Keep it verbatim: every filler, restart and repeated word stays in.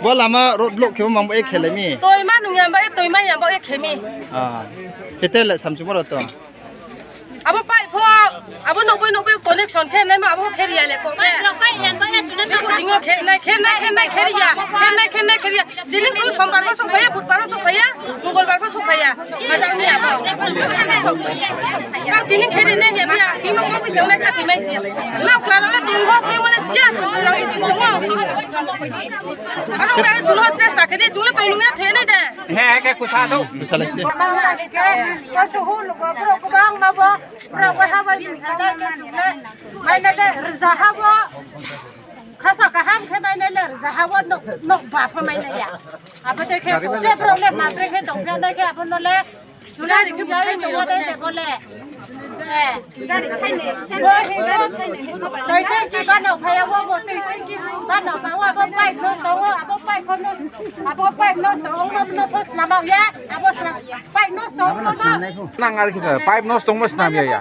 Bo lama road block khe bo mang bo e khe lai mi. Toima nung ya ba e, toima ya ba e khe mi. Ah. Khe tre le samchungmo rao to. Abo pipe pho, abo nokbai nokbai connection khe nai ma abo khe ri ya le ko khe. Abo thing yo khe nai, khe nai, khe nai, khe ri ya. Khe nai, khe nai, khe ri ya. Tini kung sombar pho souhphai ya, budbar pho souhphai ya, mongolbar pho souhphai ya. Majang ni abo. Kau tini khe ri nai ya, ya, tini kau bisa nai kha tini mai si ya. Nau kla rao le tini ho khe mo le si ya, chung rao si tong o. Aro khe chung no chesta khe di, chung le tong nung ya the nai de. He, he, khe kusa do. Kusa lai si. Bang tadi khe, kau suhu lugo, bro, kau bang ma bo, bro, kau ha bai ni kha da, khe chung le, mai na de, rza ha bo. Khasa kaham khe mai na le, rza ha bo, nok, nok ba pho mai na ya. Abo de khe, kau te bro le, ma bre khe tong khe, na khe abo no le, July ni ya, tong o de, de bo le. Eh, gari khai ni, bo hi gari khai ni. Tui tanki bano phai ya, wo, bo tui tanki bano phai, wo, abo pipe nosto, wo, abo pipe nosto, abo pipe nosto, wo, no, no, pho slam ya, abo slam, pipe nosto, wo, no. Nang ar kisa, pipe nosto, wo, slam ya, ya.